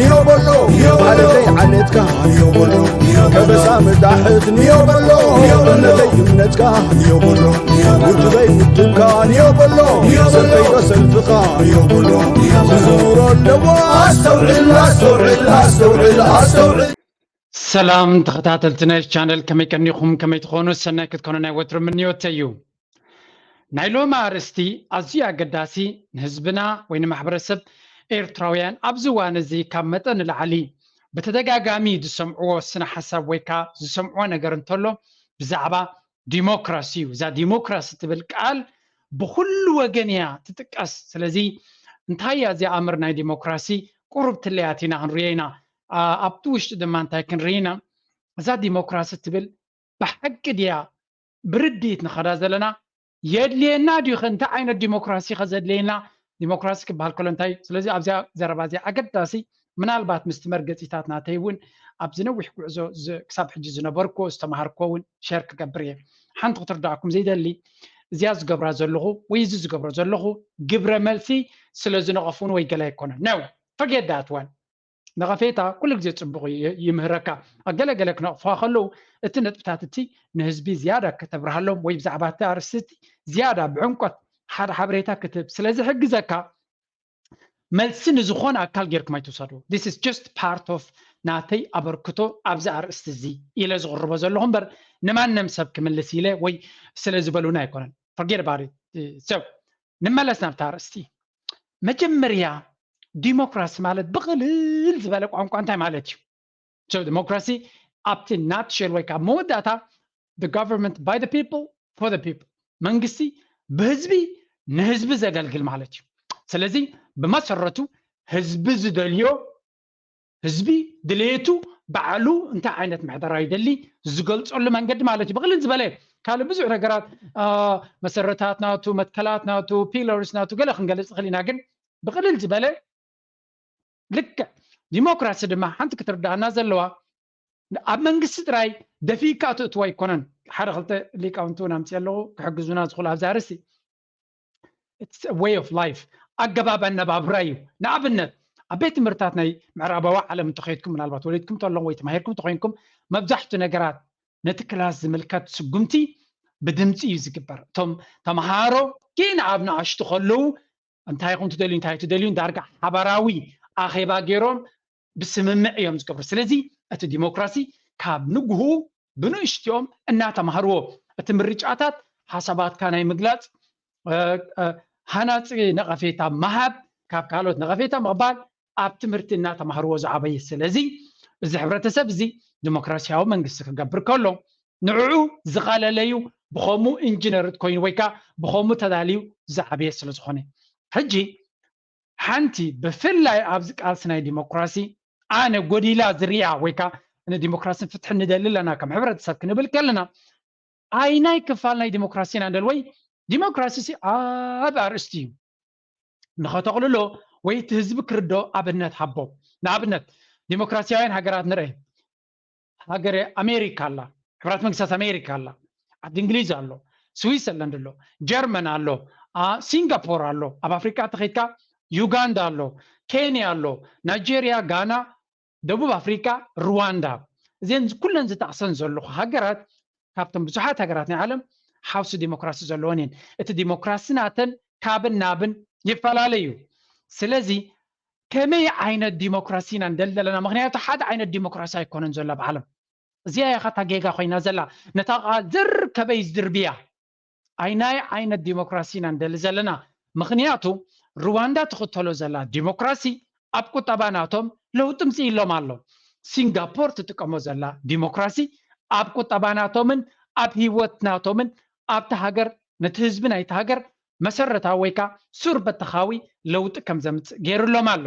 ንዮ በሎ ማለተይ ዓሌትካ ንዮ በሎ ከበሳ ምዳሕት ንዮ በሎ እምነተይ እምነትካ ንዮ በሎ ውድበይ ውድብካ ንዮ በሎ ሰልፈይ ሰልፍኻ ንዮ በሎ ዝዝውሮ ኣለዎ ኣስተውዕል ኣስተውዕል ኣስተውዕል ኣስተውዕል ሰላም ተኸታተልቲ ናይ ቻነል ከመይ ቀኒኹም ከመይ ትኾኑ ሰናይ ክትኮኑ ናይ ወትሩ ምንዮተይ እዩ ናይ ሎሚ ኣርእስቲ ኣዝዩ ኣገዳሲ ንህዝብና ወይ ንማሕበረሰብ ኤርትራውያን ኣብዚ እዋን እዚ ካብ መጠን ንላዕሊ ብተደጋጋሚ ዝሰምዕዎ ስነ ሓሳብ ወይ ከዓ ዝሰምዕዎ ነገር እንተሎ ብዛዕባ ዲሞክራሲ እዩ እዛ ዲሞክራሲ ትብል ቃል ብኩሉ ወገን እያ ትጥቀስ ስለዚ እንታይ እያ እዚኣ ኣምር ናይ ዲሞክራሲ ቁሩብ ትለያት ኢና ክንሪኦ ኢና ኣብቲ ውሽጢ ድማ እንታይ ክንርኢ ኢና እዛ ዲሞክራሲ ትብል ብሓቂ ድያ ብርድኢት ንኸዳ ዘለና የድልየና ድዩ እንታይ ዓይነት ዲሞክራሲ ከዘድልየና ዲሞክራሲ ክበሃል ከሎ እንታይ ስለዚ ኣብዚኣ ዘረባ እዚኣ ኣገዳሲ ምናልባት ምስቲ መርገፂታት ናተይ እውን ኣብዚ ነዊሕ ጉዕዞ ክሳብ ሕጂ ዝነበርኩ ዝተምሃርኮ እውን ሸር ክገብር እየ ሓንቲ ክትርዳእኩም ዘይደሊ እዚኣ ዝገብራ ዘለኹ ወይ እዚ ዝገብሮ ዘለኹ ግብረ መልሲ ስለ ዝነቐፉን ወይ ገለ ኣይኮነን ነው ፈጌዳት ዋን ነቐፌታ ኩሉ ግዜ ፅቡቕ ይምህረካ ኣብ ገለገለ ክነቕፍኻ ከለዉ እቲ ነጥብታት እቲ ንህዝቢ ዝያዳ ከተብርሃሎም ወይ ብዛዕባ እቲ ኣርእስቲ ዝያዳ ብዕምቆት ሓደ ሓበሬታ ክትህብ ስለ ዝሕግዘካ መልሲ ንዝኾነ ኣካል ጌርኩም ኣይትውሰድዎ this is just part of ናተይ ኣበርክቶ ኣብዚ ኣርእስቲ እዚ ኢለ ዝቕርቦ ዘለኹ እምበር ንማንም ሰብ ክምልስ ኢለ ወይ ስለ ዝበሉና ኣይኮነን forget about it so ንመለስ ናብታ ኣርእስቲ መጀመርያ ዲሞክራሲ ማለት ብቕልል ዝበለ ቋንቋ እንታይ ማለት እዩ so ዲሞክራሲ ኣብቲ nutshell ወይ ካብ መወዳእታ the government by the people for the people መንግስቲ ብህዝቢ ንህዝቢ ዘገልግል ማለት እዩ ስለዚ ብመሰረቱ ህዝቢ ዝደልዮ ህዝቢ ድሌቱ ባዕሉ እንታይ ዓይነት ምሕደራ ይደሊ ዝገልፀሉ መንገዲ ማለት እዩ ብቕልል ዝበለ ካልእ ብዙሕ ነገራት መሰረታት ናቱ መትከላት ናቱ pillars ናቱ ገለ ክንገልፅ ንኽእል ኢና ግን ብቕልል ዝበለ ልክዕ ዲሞክራሲ ድማ ሓንቲ ክትርዳእና ዘለዋ ኣብ መንግስቲ ጥራይ ደፊካ ትእትዎ ኣይኮነን ሓደ ክልተ ሊቃውንቲ እውን ኣምፅእ ኣለኹ ክሕግዙና ዝኽእሉ ኣብዚ ኣርእስቲ way of life ኣገባብ ኣነባብራ እዩ ንኣብነት ኣብ ቤት ትምህርታት ናይ ምዕራባዊ ዓለም እንተኸይድኩም ምናልባት ወሊድኩም ተለኹም ወይ ተማሂርኩም እንተኮይንኩም መብዛሕቱ ነገራት ነቲ ክላስ ዝምልከት ስጉምቲ ብድምፂ እዩ ዝግበር እቶም ተምሃሮ ግን ኣብ ንኣሽቱ ከለዉ እንታይ ኢኹም ትደልዩ እንታይ ትደልዩ ዳርጋ ሓባራዊ ኣኼባ ገይሮም ብስምምዕ እዮም ዝገብሩ ስለዚ እቲ ዲሞክራሲ ካብ ንግሁ ብንእሽትኦም እናተማሃርዎ እቲ ምርጫታት ሓሳባትካ ናይ ምግላፅ ሃናፂ ነቐፌታ ምሃብ ካብ ካልኦት ነቐፌታ ምቕባል ኣብ ትምህርቲ እናተማሃርዎ ዝዓበየ ስለዚ እዚ ሕብረተሰብ እዚ ዲሞክራሲያዊ መንግስቲ ክገብር ከሎ ንዕኡ ዝቐለለዩ ብኸምኡ ኢንጂነርት ኮይኑ ወይ ከዓ ብኸምኡ ተዳልዩ ዝዓበየ ስለ ዝኾነ ሕጂ ሓንቲ ብፍላይ ኣብዚ ቃልሲ ናይ ዲሞክራሲ ኣነ ጎዲላ ዝሪኣ ወይ ከዓ ንዲሞክራሲን ፍትሕን ንደሊ ኣለና ከም ሕብረተሰብ ክንብል ከለና ኣይናይ ክፋል ናይ ዲሞክራሲ ኢና ንደል ወይ ዲሞክራሲ ሲ ኣብ ኣርእስቲ እዩ ንኸተቕልሎ ወይ እቲ ህዝቢ ክርዶ ኣብነት ሃቦ ንኣብነት ዲሞክራሲያውያን ሃገራት ንርአ ሃገረ ኣሜሪካ ኣላ ሕራት መንግስታት ኣሜሪካ ኣላ ዓዲ እንግሊዝ ኣሎ ስዊዘርላንድ ኣሎ ጀርመን ኣሎ ሲንጋፖር ኣሎ ኣብ ኣፍሪካ ተኸድካ ዩጋንዳ ኣሎ ኬንያ ኣሎ ናይጀርያ ጋና ደቡብ ኣፍሪካ ሩዋንዳ እዘን ኩለን ዝጠቕሰን ዘለኹ ሃገራት ካብቶም ብዙሓት ሃገራት ናይ ዓለም ሓውሲ ዲሞክራሲ ዘለወን እየን እቲ ዲሞክራሲ ናተን ካብን ናብን ይፈላለዩ ስለዚ ከመይ ዓይነት ዲሞክራሲ ኢና ንደሊ ዘለና ምክንያቱ ሓደ ዓይነት ዲሞክራሲ ኣይኮነን ዘሎ ኣብ ዓለም እዚኣ ኢኻ እታ ጌጋ ኮይና ዘላ ነታ ቃል ዝርከበይ ዝድርብያ ኣይናይ ዓይነት ዲሞክራሲ ኢና ንደሊ ዘለና ምክንያቱ ሩዋንዳ ትኽተሎ ዘላ ዲሞክራሲ ኣብ ቁጠባ ናቶም ለውጢ ምፅእ ኢሎም ኣሎ ሲንጋፖር ትጥቀሞ ዘላ ዲሞክራሲ ኣብ ቁጠባ ናቶምን ኣብ ህይወት ናቶምን ኣብቲ ሃገር ነቲ ህዝቢ ናይቲ ሃገር መሰረታዊ ወይ ከዓ ሱር በተኻዊ ለውጢ ከም ዘምፅእ ገይሩሎም ኣሎ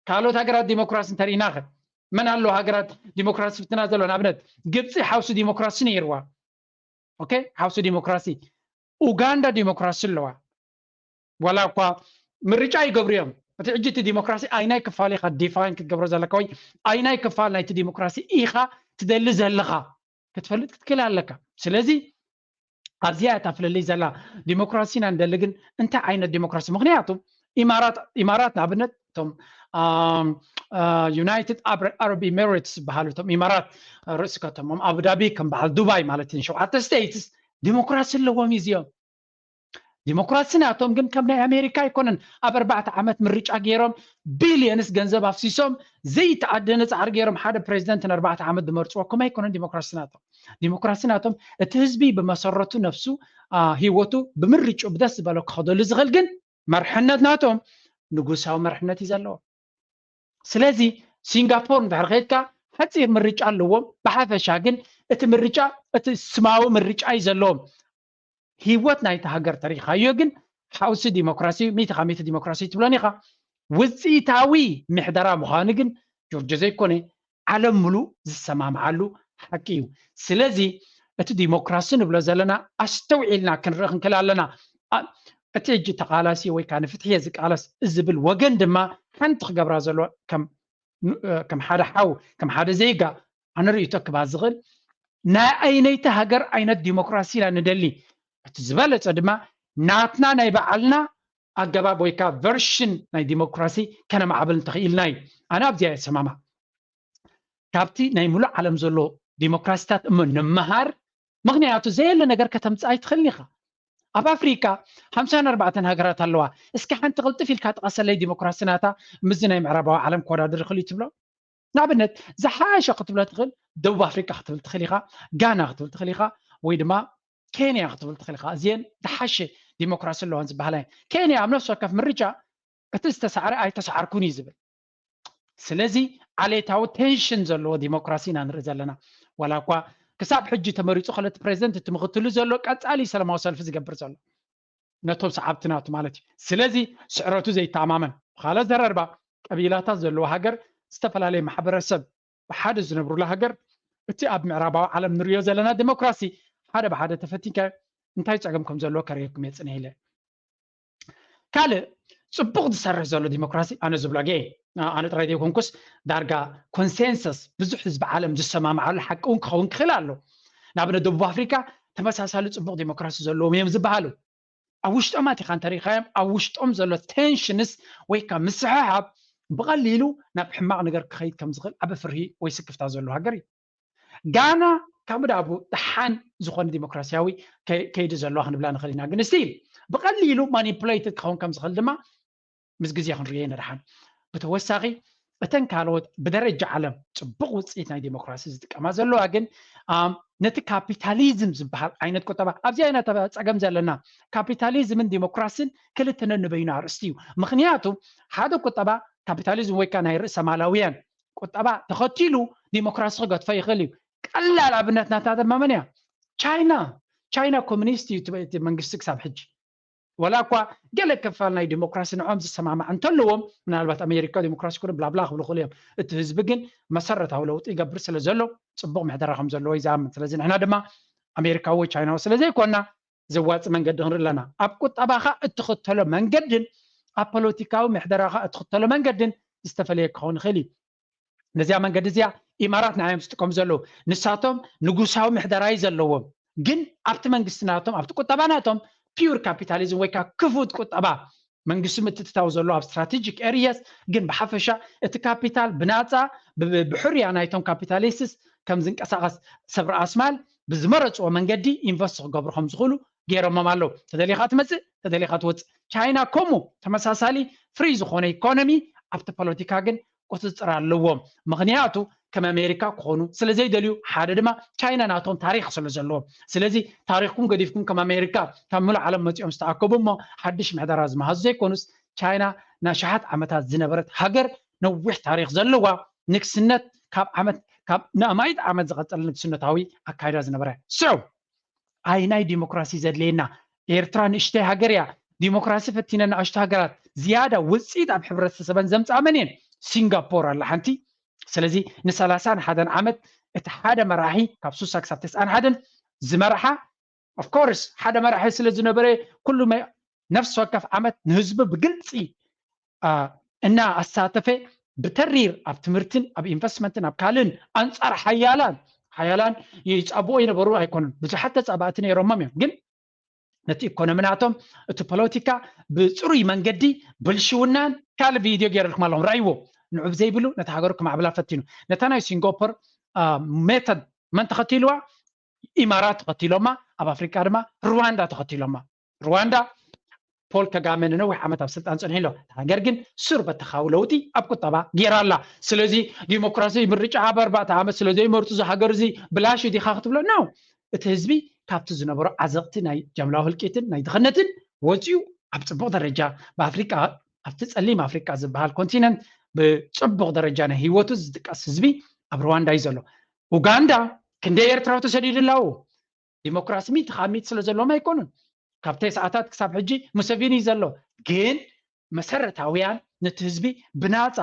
ካልኦት ሃገራት ዲሞክራሲ እንተርኢና ኸ መን ኣለዉ ሃገራት ዲሞክራሲ ፍትና ዘሎ ንኣብነት ግብፂ ሓውሲ ዲሞክራሲ ነይርዋ ኦኬ ሓውሲ ዲሞክራሲ ኡጋንዳ ዲሞክራሲ ኣለዋ ዋላ እኳ ምርጫ ይገብሩ እዮም እቲ ሕጂ እቲ ዲሞክራሲ ኣይናይ ክፋል ኢኻ ዲፋይን ክትገብሮ ዘለካ ወይ ኣይናይ ክፋል ናይቲ ዲሞክራሲ ኢኻ ትደሊ ዘለኻ ክትፈልጥ ክትክእል ኣለካ ስለዚ ኣብዚኣ እታ ፍልልይ ዘላ ዲሞክራሲ ኢና ንደሊ ግን እንታይ ዓይነት ዲሞክራሲ ምክንያቱ ኢማራት ኢማራት ንኣብነት እቶም ዩናይትድ ኣረብ ኤሚሬትስ ዝበሃሉ እቶም ኢማራት ርእሲ ከተሞም ኣቡዳቢ ከም በዓል ዱባይ ማለት እዩ። ሸውዓተ ስቴትስ ዲሞክራሲ ኣለዎም እዩ እዚኦም። ዲሞክራሲ ናቶም ግን ከም ናይ ኣሜሪካ ኣይኮነን። ኣብ ኣርባዕተ ዓመት ምርጫ ገይሮም ቢልዮንስ ገንዘብ ኣፍሲሶም ዘይተኣደነ ፃዕሪ ገይሮም ሓደ ፕሬዚደንት ንኣርባዕተ ዓመት ዝመርፅዎ ከም ኣይኮነን ዲሞክራሲ ናቶም። ዲሞክራሲ ናቶም እቲ ህዝቢ ብመሰረቱ ነፍሱ ሂወቱ ብምርጭኡ ብደስ ዝበሎ ክኸደሉ ዝኽእል ግን መርሕነት ናቶም ንጉሳዊ መርሕነት እዩ ዘለዎም። ስለዚ ሲንጋፖር እንድሕር ከይድካ ሓፂር ምርጫ ኣለዎም። ብሓፈሻ ግን እቲ ምርጫ እቲ ስማዊ ምርጫ እዩ ዘለዎም። ሂወት ናይቲ ሃገር ተሪኻዮ ግን ሓውሲ ዲሞክራሲ እዩ፣ ሚእቲ ካብ ሚእቲ ዲሞክራሲ እዩ ትብሎን ኢኻ። ውፅኢታዊ ምሕደራ ምዃኑ ግን ጆርጆ ዘይኮነ ዓለም ምሉእ ዝሰማምዓሉ ሓቂ እዩ። ስለዚ እቲ ዲሞክራሲ ንብሎ ዘለና ኣስተውዒልና ክንርኢ ክንክእል ኣለና። እቲ ሕጂ ተቓላሲ ወይ ከዓ ንፍትሒ እየ ዝቃለስ ዝብል ወገን ድማ ሓንቲ ክገብራ ዘለዎ ከም ሓደ ሓው ከም ሓደ ዜጋ ኣነ ርእይቶ ክባ ዝኽእል ናይ ኣይነይቲ ሃገር ዓይነት ዲሞክራሲ ኢና ንደሊ። እቲ ዝበለፀ ድማ ናትና ናይ በዓልና ኣገባብ ወይ ከዓ ቨርሽን ናይ ዲሞክራሲ ከነማዕብል እንተኽኢልና እዩ። ኣነ ኣብዚኣ እየ ዝሰማማዕ። ካብቲ ናይ ሙሉእ ዓለም ዘሎ ዲሞክራሲታት እሞ ንምሃር። ምኽንያቱ ዘየለ ነገር ከተምፅእ ኣይትኽእልን ኢኻ። ኣብ ኣፍሪካ ሓምሳን ኣርባዕተን ሃገራት ኣለዋ። እስኪ ሓንቲ ቅልጥፍ ኢልካ ጥቐሰለይ ዲሞክራሲ ናታ ምስዚ ናይ ምዕራባዊ ዓለም ክወዳደር ይኽእል እዩ ትብሎ። ንኣብነት ዝሓሸ ክትብሎ ትኽእል ደቡብ ኣፍሪካ ክትብል ትኽእል ኢኻ፣ ጋና ክትብል ትኽእል ኢኻ፣ ወይ ድማ ኬንያ ክትብል ትኽእል ኢኻ። እዚአን ዝሓሸ ዲሞክራሲ ኣለዋን ዝበሃላ እየን። ኬንያ ኣብ ነፍሲ ወከፍ ምርጫ እቲ ዝተሳዕረ ኣይተሳዓርኩን እዩ ዝብል። ስለዚ ዓሌታዊ ቴንሽን ዘለዎ ዲሞክራሲ ኢና ንርኢ ዘለና። ዋላ እኳ ክሳብ ሕጂ ተመሪፁ ከለቲ ፕሬዚደንት እቲ ምኽትሉ ዘሎ ቀፃሊ ሰላማዊ ሰልፊ ዝገብር ዘሎ ነቶም ሰዓብቲ ናቱ ማለት እዩ። ስለዚ ስዕረቱ ዘይተኣማመን ካልእ ዘረርባ ቀቢላታት ዘለዎ ሃገር ዝተፈላለየ ማሕበረሰብ ብሓደ ዝነብሩላ ሃገር እቲ ኣብ ምዕራባዊ ዓለም ንሪኦ ዘለና ዲሞክራሲ ሓደ ብሓደ ተፈቲንካ እንታይ ፀገም ከም ዘለዎ ከርእየኩም እየ ፅንሕ ኢለ። ካልእ ፅቡቕ ዝሰርሕ ዘሎ ዲሞክራሲ ኣነ ዝብሎ ገ ኣነ ጥራይ ዘይኮንኩስ ዳርጋ ኮንሴንሰስ ብዙሕ ህዝቢ ዓለም ዝሰማምዓሉ ሓቂ እውን ክኸውን ክኽእል ኣሎ። ንኣብነት ደቡብ ኣፍሪካ ተመሳሳሊ ፅቡቕ ዲሞክራሲ ዘለዎም እዮም ዝበሃሉ ኣብ ውሽጦም ኣቲኻ እንተሪኻዮም ኣብ ውሽጦም ዘሎ ቴንሽንስ ወይ ከዓ ምስሕሓብ ብቐሊሉ ናብ ሕማቕ ነገር ክኸይድ ከም ዝኽእል ዓቢ ፍርሂ ወይ ስክፍታ ዘሎ ሃገር እዩ። ጋና ካብ ምድኣቡ ደሓን ዝኾነ ዲሞክራሲያዊ ከይዲ ዘለዋ ክንብላ ንኽእል ኢና። ግን ስቲል ብቐሊሉ ማኒፕሌትድ ክኸውን ከም ዝኽእል ድማ ምስ ግዜ ክንርእዮ ኢና ደሓን። ብተወሳኺ እተን ካልኦት ብደረጃ ዓለም ፅቡቕ ውፅኢት ናይ ዲሞክራሲ ዝጥቀማ ዘለዋ ግን ነቲ ካፒታሊዝም ዝበሃል ዓይነት ቁጠባ ኣብዚኣ ኢና ፀገም ዘለና። ካፒታሊዝምን ዲሞክራሲን ክልተ ነንበይኑ ኣርእስቲ እዩ። ምኽንያቱ ሓደ ቁጠባ ካፒታሊዝም ወይ ከዓ ናይ ርእሰ ማላውያን ቁጠባ ተኸቲሉ ዲሞክራሲ ክገድፎ ይኽእል እዩ። ቀላል ኣብነት ናታ ድማ መን እያ? ቻይና። ቻይና ኮሚኒስት እዩ እቲ መንግስቲ ክሳብ ሕጂ። ወላ እኳ ገለ ክፋል ናይ ዲሞክራሲ ንዖም ዝሰማማዕ እንተለዎም ምናልባት ኣሜሪካ ዲሞክራሲ ኩሉ ብላብላ ክብሉ ክእሉ እዮም። እቲ ህዝቢ ግን መሰረታዊ ለውጢ ይገብር ስለ ዘሎ ፅቡቕ ምሕደራ ከም ዘለዎ እዩ ዝኣምን። ስለዚ ንሕና ድማ ኣሜሪካዊ ወይ ቻይናዊ ስለ ዘይኮና ዘዋፂ መንገዲ ክንርኢ ኣለና። ኣብ ቁጠባኻ እትኽተሎ መንገድን ኣብ ፖለቲካዊ ምሕደራኻ እትኽተሎ መንገድን ዝተፈለየ ክኸውን ይኽእል እዩ። ነዚኣ መንገዲ እዚኣ ኢማራት ንዓዮም ዝጥቀሙ ዘለዉ ንሳቶም ንጉሳዊ ምሕደራይ ዘለዎም ግን ኣብቲ መንግስቲ ናቶም ኣብቲ ቁጠባ ናቶም ፒውር ካፒታሊዝም ወይ ከዓ ክፉት ቁጠባ መንግስቲ ምትትታው ዘሎ ኣብ ስትራቴጂክ ኤሪያስ ግን ብሓፈሻ እቲ ካፒታል ብናፃ ብሕርያ ናይቶም ካፒታሊስትስ ከም ዝንቀሳቐስ ሰብ ርኣስማል ብዝመረፅዎ መንገዲ ኢንቨስት ክገብሩ ከም ዝኽእሉ ገይሮሞም ኣለዉ። ተደሊኻ ትመፅእ ተደሊኻ ትወፅእ። ቻይና ከምኡ ተመሳሳሊ ፍሪ ዝኾነ ኢኮኖሚ ኣብቲ ፖለቲካ ግን ቁፅፅር ኣለዎም። ምኽንያቱ ከም ኣሜሪካ ክኾኑ ስለ ዘይደልዩ ሓደ ድማ ቻይና ናቶም ታሪክ ስለ ዘለዎም ስለዚ ታሪክኩም ገዲፍኩም ከም ኣሜሪካ ካብ ምሉእ ዓለም መፂኦም ዝተኣከቡ እሞ ሓድሽ ምሕደራ ዝመሃዙ ዘይኮኑስ ቻይና ንኣሽሓት ዓመታት ዝነበረት ሃገር ነዊሕ ታሪክ ዘለዋ ንግስነት ካብ ዓመት ካብ ንኣማይት ዓመት ዝቐፀለ ንግስነታዊ ኣካይዳ ዝነበረ ስዑ ኣይ ናይ ዲሞክራሲ ዘድልየና ኤርትራ ንእሽተይ ሃገር እያ ዲሞክራሲ ፈቲነን ንኣሽቱ ሃገራት ዝያዳ ውፅኢት ኣብ ሕብረተሰበን ዘምፅኣ መን እየን ሲንጋፖር ኣላ ሓንቲ ስለዚ ንሰላሳን ሓደን ዓመት እቲ ሓደ መራሒ ካብ ሱሳ ክሳብ ተስዓን ሓደን ዝመርሓ ኦፍኮርስ ሓደ መራሒ ስለ ዝነበረ ኩሉ ነፍሲ ወከፍ ዓመት ንህዝቢ ብግልፂ እና ኣሳተፈ ብተሪር ኣብ ትምህርትን ኣብ ኢንቨስትመንትን ኣብ ካልእን ኣንፃር ሓያላን ሓያላን ይፃብኦ ይነበሩ ኣይኮኑን ብዙሓት ተፃባእቲ ነይሮሞም እዮም ግን ነቲ ኢኮኖሚ ናቶም፣ እቲ ፖለቲካ ብፅሩይ መንገዲ ብልሽውናን ካልእ ቪድዮ ገይረልኩም ኣለኹም፣ ረኣይዎ። ንዑ ብዘይብሉ ነቲ ሃገሩ ክማዕብላ ፈቲኑ። ነታ ናይ ሲንጋፖር ሜተድ መን ተኸቲልዋ? ኢማራት ተኸቲሎማ። ኣብ ኣፍሪቃ ድማ ሩዋንዳ ተኸቲሎማ። ሩዋንዳ ፖል ከጋመ ንነዊሕ ዓመት ኣብ ስልጣን ጸኒሑ ኣሎ። እታ ሃገር ግን ሱር በተኻዊ ለውጢ ኣብ ቁጠባ ገይራ ኣላ። ስለዚ ዲሞክራሲ ምርጫ ኣብ ኣርባዕተ ዓመት ስለ ዘይመርጹ እዚ ሃገር እዚ ብላሽ ዲኻ ክትብሎ? ኖ። እቲ ህዝቢ ካብቲ ዝነበሮ ዓዘቕቲ ናይ ጃምላዊ ህልቂትን ናይ ድኽነትን ወጺኡ ኣብ ጽቡቕ ደረጃ ብኣፍሪቃ ኣብቲ ጸሊም ኣፍሪቃ ዝበሃል ኮንቲነንት ብጽቡቕ ደረጃ ናይ ህይወቱ ዝጥቀስ ህዝቢ ኣብ ሩዋንዳ እዩ ዘሎ። ኡጋንዳ ክንደይ ኤርትራዊ ተሰዲዱ ኣለዉ? ዲሞክራሲ ሚእቲ ካብ ሚእቲ ስለ ዘለዎም ኣይኮኑን። ካብ ተስዓታት ክሳብ ሕጂ ሙሰቪኒ እዩ ዘሎ። ግን መሰረታውያን ነቲ ህዝቢ ብናፃ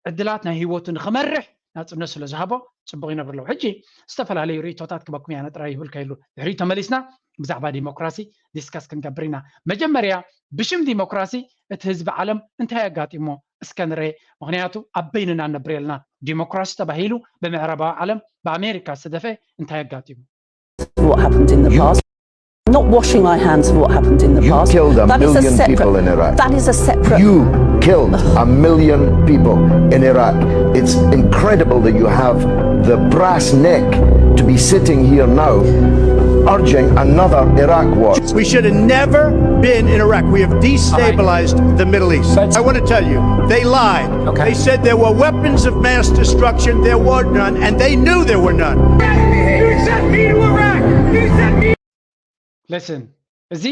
ዕድላት ናይ ህይወቱ ንክመርሕ ናፅነት ስለ ዝሃቦ ፅቡቕ ይነብር ኣለዉ። ሕጂ ዝተፈላለዩ ርእቶታት ክበኩም ያነ ጥራይ ይብል ከይሉ ድሕሪኡ ተመሊስና ብዛዕባ ዲሞክራሲ ዲስካስ ክንገብር ኢና። መጀመርያ ብሽም ዲሞክራሲ እቲ ህዝቢ ዓለም እንታይ ኣጋጢሞ እስከ ንርኤ። ምክንያቱ ኣብ በይንና ንነብር የለና። ዲሞክራሲ ተባሂሉ ብምዕራባዊ ዓለም ብኣሜሪካ ዝተደፈ እንታይ ኣጋጢሙ? What happened in the past? Not washing my hands of what happened in the You past. Killed a That is a million separate. People in Iraq. That is a separate. You killed a million people in Iraq. It's incredible that you have the brass neck to be sitting here now urging another Iraq war. We should have never been in Iraq. We have destabilized the Middle East. I want to tell you, they lied. Okay. They said there were weapons of mass destruction. There were none, and they knew there were none. You sent me to Iraq. You sent me. Listen, እዚ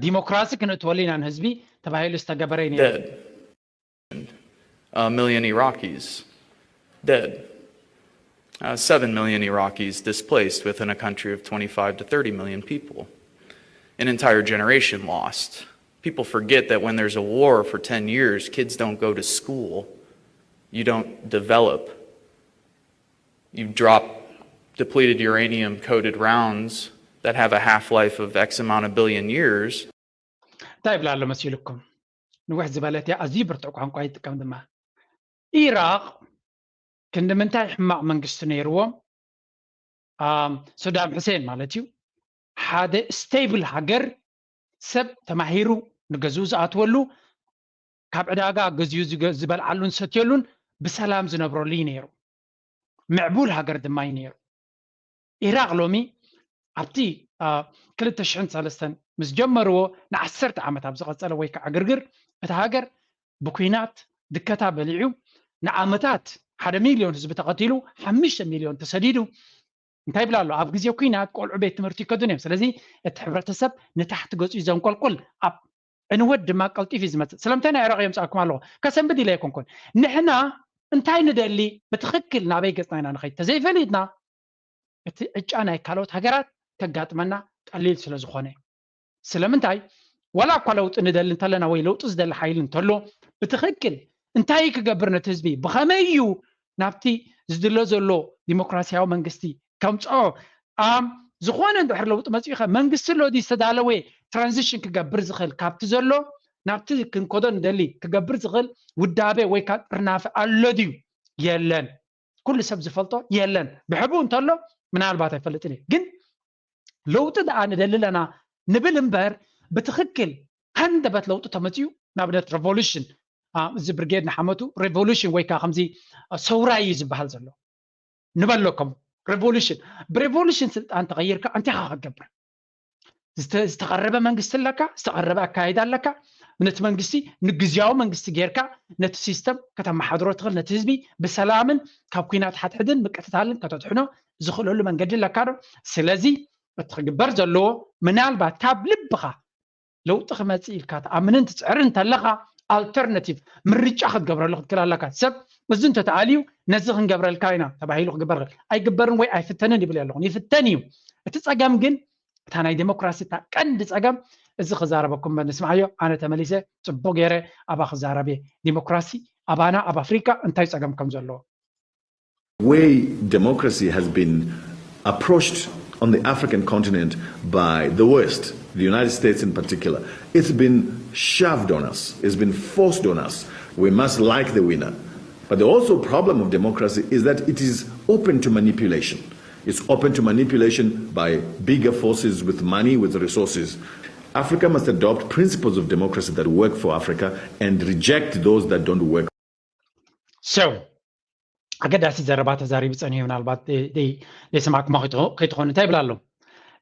ዲሞክራሲ ክንእትወሉ ኢና ንህዝቢ ተባሂሉ ዝተገበረ እዩ። Dead. A million Iraqis dead. Uh, Seven million Iraqis displaced within a country of twenty-five to thirty million people. An entire generation lost. People forget that when there's a war for ten years, kids don't go to school, you don't develop. You drop depleted uranium coated rounds that have a half life of X amount of billion years. እንታይ ይብላ ኣሎ መሲልኩም? ንውሕ ዝበለት እያ፣ ኣዝዩ ብርቱዕ ቋንቋ ይጥቀም ድማ። ኢራቕ ክንዲ ምንታይ ሕማቕ መንግስቲ ነይርዎም? ሰዳም ሕሴን ማለት እዩ። ሓደ ስቴብል ሃገር፣ ሰብ ተማሂሩ ንገዝኡ ዝኣትወሉ፣ ካብ ዕዳጋ ገዝኡ ዝበልዓሉን ዝሰትየሉን ብሰላም ዝነብረሉ እዩ ነይሩ። ምዕቡል ሃገር ድማ እዩ ነይሩ። ኢራቕ ሎሚ ኣብቲ ክልተ ሽሕን ሰለስተን ምስ ጀመርዎ ንዓሰርተ ዓመት ኣብ ዝቐጸለ ወይ ከዓ ዕግርግር፣ እታ ሃገር ብኲናት ድከታ በሊዑ፣ ንዓመታት ሓደ ሚልዮን ህዝቢ ተቐቲሉ፣ ሓሙሽተ ሚልዮን ተሰዲዱ። እንታይ ይብላ ኣሎ? ኣብ ግዜ ኲናት ቆልዑ ቤት ትምህርቲ ይከዱን እዮም። ስለዚ እቲ ሕብረተሰብ ንታሕቲ ገጹ እዩ ዘንቆልቁል፣ ኣብ ዕንወት ድማ ቀልጢፉ እዩ ዝመጽእ። ስለምንታይ ናይ ኢራቕ የምጻእኩም ኣለኹ? ከሰንብድ ኢለ ኣይኮንኩን። ንሕና እንታይ ንደሊ፣ ብትኽክል ናበይ ገጽና ኢና ንኸይድ ተዘይፈሊጥና፣ እቲ ዕጫ ናይ ካልኦት ሃገራት ከጋጥመና ቀሊል ስለ ዝኾነ። ስለምንታይ? ዋላ እኳ ለውጢ ንደሊ እንተለና ወይ ለውጢ ዝደሊ ሓይሊ እንተሎ፣ ብትኽክል እንታይ ክገብር ነቲ ህዝቢ ብኸመይ እዩ ናብቲ ዝድሎ ዘሎ ዲሞክራሲያዊ መንግስቲ ከምፅኦ? ኣም ዝኾነ እንድሕር ለውጢ መፂኡ ኸ መንግስቲ ኣሎ ድዩ ዝተዳለወ ትራንዚሽን ክገብር ዝኽእል ካብቲ ዘሎ ናብቲ ክንከዶ ንደሊ ክገብር ዝኽእል ውዳቤ ወይ ከዓ ጥርናፈ ኣሎ ድዩ? የለን። ኩሉ ሰብ ዝፈልጦ የለን። ብሕቡእ እንተሎ ምናልባት ኣይፈልጥን እዩ። ግን ለውጢ ደኣ ንደሊ ኣለና ንብል እምበር ብትኽክል ሃንደበት ለውጢ ተመፅኡ ንኣብነት ሬቮሉሽን እዚ ብርጌድ ንሓመቱ ሬቮሉሽን ወይ ከዓ ከምዚ ሰውራ እዩ ዝበሃል ዘሎ ንበለኩም። ሬቮሉሽን ብሬቮሉሽን ስልጣን ተቐይርካ እንታይ ኢኻ ክትገብር? ዝተቐረበ መንግስቲ ኣለካ፣ ዝተቐረበ ኣካይዳ ኣለካ። ነቲ መንግስቲ ንግዝያዊ መንግስቲ ጌርካ ነቲ ሲስተም ከተመሓድሮ ትኽእል፣ ነቲ ህዝቢ ብሰላምን ካብ ኲናት ሓድሕድን ምቅትታልን ከተድሕኖ ዝኽእለሉ መንገዲ ኣለካ ዶ? ስለዚ እቲ ክግበር ዘለዎ ምናልባት ካብ ልብኻ ለውጢ ክመፅእ ኢልካ ትኣምንን ትፅዕርን እንተለኻ ኣልተርናቲቭ ምርጫ ክትገብረሉ ክትክእል ኣለካ። ሰብ እዚ እንተተኣልዩ ነዚ ክንገብረልካ ኢና ተባሂሉ ክግበር ይኽእል። ኣይግበርን ወይ ኣይፍተንን ይብል ኣለኹን። ይፍተን እዩ። እቲ ፀገም ግን እታ ናይ ዴሞክራሲ እታ ቀንዲ ፀገም እዚ ክዛረበኩም እምበር ንስምዓዮ ኣነ ተመሊሰ ፅቡቅ ገይረ ኣባ ክዛረብ እየ ዴሞክራሲ ኣባና ኣብ ኣፍሪካ እንታይ ፀገም ከም ዘለዎ way democracy has been approached on the African continent by the West, the United States in particular. It's been shoved on us, it's been forced on us. We must like the winner. But the also problem of democracy is that it is open to manipulation. It's open to manipulation by bigger forces with money, with resources. Africa must adopt principles of democracy that work for Africa and reject those that don't work. So ኣገዳሲ ዘረባ ተዛሪቡ ጸኒሑ። ምናልባት ዘይሰማዕኩሞ ከይትኾኑ እንታይ ይብል ኣሎ?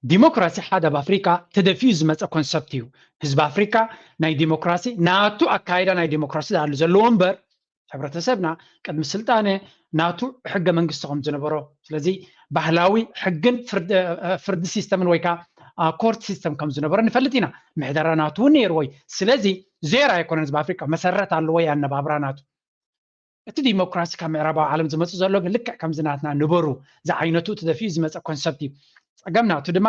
ዲሞክራሲ ሓደ ኣብ ኣፍሪካ ተደፊኡ ዝመፀ ኮንሰፕት እዩ። ህዝቢ ኣፍሪካ ናይ ዲሞክራሲ ናቱ ኣካይዳ ናይ ዲሞክራሲ ዝኣሉ ዘለዎ እምበር፣ ሕብረተሰብና ቅድሚ ስልጣነ ናቱ ሕገ መንግስቲ ከም ዝነበሮ፣ ስለዚ ባህላዊ ሕግን ፍርዲ ሲስተምን ወይ ከዓ ኮርት ሲስተም ከም ዝነበሮ ንፈልጥ ኢና። ምሕደራ ናቱ እውን ነይርዎ እዩ። ስለዚ ዜሮ ኣይኮነን ህዝቢ ኣፍሪካ፣ መሰረት ኣለዎ እዩ ኣነባብራ ናቱ። እቲ ዲሞክራሲ ካብ ምዕራባዊ ዓለም ዝመፁ ዘሎ ግን ልክዕ ከምዚ ናትና ንበሩ ዝዓይነቱ ተደፊኡ ዝመፀ ኮንሰፕት እዩ። ፀገም ናቱ ድማ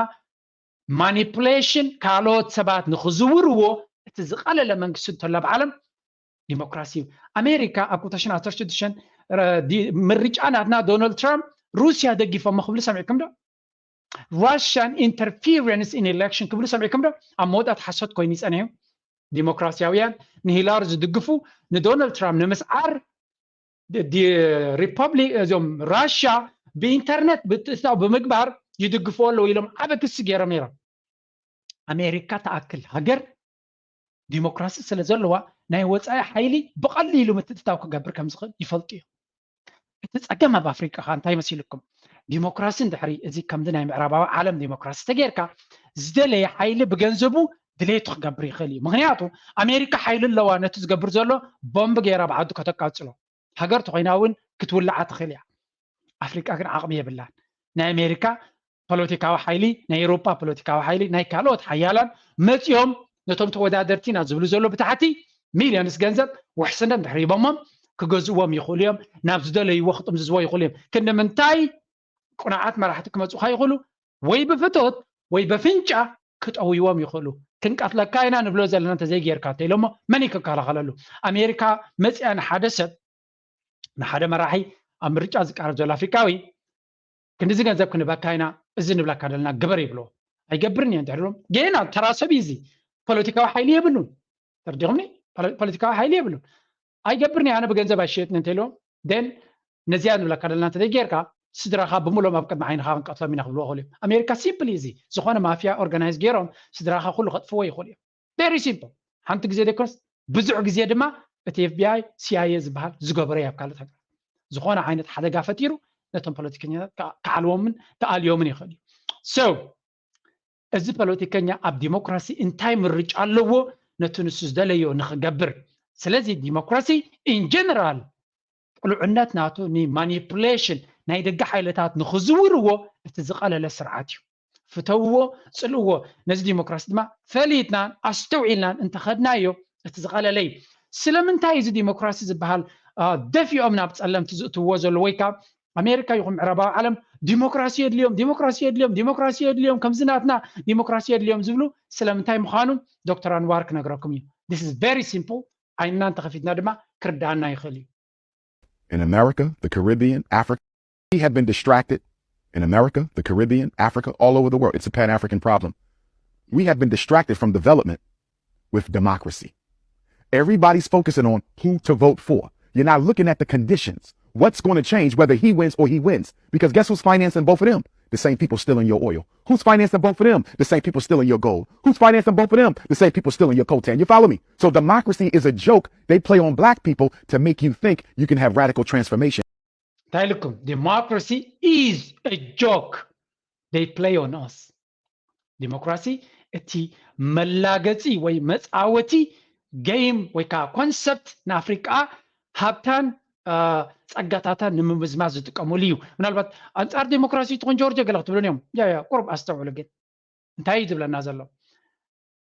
ማኒፕሌሽን ካልኦት ሰባት ንክዝውርዎ እቲ ዝቐለለ መንግስቲ እንተሎ ኣብ ዓለም ዲሞክራሲ እዩ። ኣሜሪካ ኣብ ክልተ ሽሕን ዓሰርተ ሽዱሽተን ምርጫ ናትና ዶናልድ ትራምፕ ሩስያ ደጊፎሞ ክብሉ ሰሚዕኩም ዶ? Russian interference in election ክብሉ ሰሚዕኩም ዶ? ኣብ መወዳእታ ሓሶት ኮይኑ ይፀንሑ። ዲሞክራሲያውያን ንሂላሪ ዝድግፉ ንዶናልድ ትራምፕ ንምስዓር ሪፐብሊክ እዞም ራሽያ ብኢንተርነት ብትእታው ብምግባር ይድግፍዎ ኣለዉ ኢሎም ዓበ ክሲ ገይሮም ነይሮም። ኣሜሪካ ትኣክል ሃገር ዲሞክራሲ ስለ ዘለዋ ናይ ወፃኢ ሓይሊ ብቐሊሉ ምትእትታው ክገብር ከም ዝኽእል ይፈልጡ እዮም። እቲ ፀገም ኣብ ኣፍሪቃ ከዓ እንታይ መሲልኩም? ዲሞክራሲ እንድሕሪ እዚ ከምዚ ናይ ምዕራባዊ ዓለም ዲሞክራሲ ተጌርካ ዝደለየ ሓይሊ ብገንዘቡ ድሌቱ ክገብር ይኽእል እዩ። ምክንያቱ ኣሜሪካ ሓይሊ ኣለዋ ነቲ ዝገብር ዘሎ ቦምብ ገይራ ብዓዱ ከተቃፅሎ። ሃገር ተኮይና እውን ክትውልዓ ትኽእል እያ። ኣፍሪቃ ግን ዓቕሚ የብላን። ናይ ኣሜሪካ ፖለቲካዊ ሓይሊ፣ ናይ ኤውሮጳ ፖለቲካዊ ሓይሊ፣ ናይ ካልኦት ሓያላን መፂኦም ነቶም ተወዳደርቲ ኢና ዝብሉ ዘሎ ብታሕቲ ሚልዮንስ ገንዘብ ውሕስነት እንድሕር ሂቦሞም ክገዝእዎም ይኽእሉ እዮም። ናብ ዝደለይዎ ክጥምዝዝዎ ይኽእሉ እዮም። ክንዲ ምንታይ ቁኑዓት መራሕቲ ክመፁኻ ይኽእሉ፣ ወይ ብፍቶት ወይ በፍንጫ ክጠውይዎም ይኽእሉ። ክንቀትለካ ኢና ንብሎ ዘለና እንተዘይጌርካ እንተኢሎሞ መን እዩ ክከላኸለሉ? ኣሜሪካ መፂኣ ንሓደ ሰብ ንሓደ መራሒ ኣብ ምርጫ ዝቃረብ ዘሎ ኣፍሪቃዊ ክንዲዚ ገንዘብ ክንበካ ኢና፣ እዚ ንብለካ ዘለና ግበር ይብልዎ። ኣይገብርን እየ እንድሕር ኢሎም፣ ጌና ተራ ሰብ እዩ እዚ። ፖለቲካዊ ሓይሊ የብሉን። ተረዲኹምኒ? ፖለ- ፖለቲካዊ ሓይሊ የብሉን። ኣይገብርን እየ፣ ኣነ ብገንዘብ ኣይሸየጥን እንተኢልዎም፣ ደን ነዚኣ ንብለካ ዘለና እንተዘይጌርካ ስድራኻ ብምሎም ኣብ ቅድሚ ዓይንኻ ክንቀትሎም ኢና ክብልዎ ይኽእሉ እዮም። ኣሜሪካ ሲምፕል እዩ እዚ። ዝኾነ ማፍያ ኦርጋናይዝ ገይሮም ስድራኻ ኩሉ ከጥፍዎ ይኽእሉ እዮም። ቨሪ ሲምፕል። ሓንቲ ግዜ ዘይኮነስ ብዙሕ ግዜ ድማ እቲ ኤፍቢኣይ ሲኣይኤ ዝበሃል ዝገበሮ እዩ ኣብ ካልኦት ሃገራት። ዝኾነ ዓይነት ሓደጋ ፈጢሩ ነቶም ፖለቲከኛታት ክዓ- ክዓልዎምን ክኣልዮምን ይኽእል እዩ። So እዚ ፖለቲከኛ ኣብ ዲሞክራሲ እንታይ ምርጫ ኣለዎ ነቲ ንሱ ዝደለዮ ንክገብር? ስለዚ ዲሞክራሲ ኢን ጀነራል ቅሉዕነት ናቱ ንማኒፕሌሽን ናይ ደገ ሓይልታት ንክዝውርዎ እቲ ዝቐለለ ስርዓት እዩ። ፍተውዎ፣ ፅልእዎ። ነዚ ዲሞክራሲ ድማ ፈሊጥናን ኣስተውዒልናን እንተኸድናዮ እቲ ዝቐለለ እዩ። ስለምንታይ እዚ ዲሞክራሲ ዝበሃል አ፣ ደፊኦም ናብ ፀለምቲ ዝእትውዎ ዘሎ ወይ ካብ ኣሜሪካ ይኹን ምዕራባዊ ዓለም ዲሞክራሲ የድልዮም፣ ዲሞክራሲ የድልዮም፣ ዲሞክራሲ የድልዮም፣ ከምዚ ናትና ዲሞክራሲ የድልዮም ዝብሉ ስለምንታይ ምዃኑ ዶክተር ኣንዋር ክነግረኩም እዩ። This is very simple። ዓይንና እንተኸፊትና ድማ ክርዳኣና ይኽእል እዩ። In America, the Caribbean, Africa, we have been distracted. In America, the Caribbean, Africa, all over the world, it's a Pan African problem. We have been distracted from development with democracy. Everybody's focusing on who to vote for. You're not looking at the conditions. What's going to change whether he wins or he wins? Because guess who's financing both of them? The same people stealing your oil. Who's financing both of them? The same people stealing your gold. Who's financing both of them? The same people stealing your coltan. You follow me? So democracy is a joke they play on black people to make you think you can have radical transformation. እንታይ ኢልኩም? Democracy is a joke they play on us. ዲሞክራሲ እቲ መላገፂ ወይ መፃወቲ ገይም ወይ ከዓ ኮንሰፕት ንኣፍሪቃ ሃብታን አ፣ ፀጋታታን ንምምዝማዝ ዝጥቀሙሉ እዩ። ምናልባት ኣንፃር ዲሞክራሲ ትኹን ጆርጆ ገለ ክትብሉን እዮም። ያ ያ ቁሩብ ኣስተውዕሉ ግን እንታይ እዩ ዝብለና ዘሎ?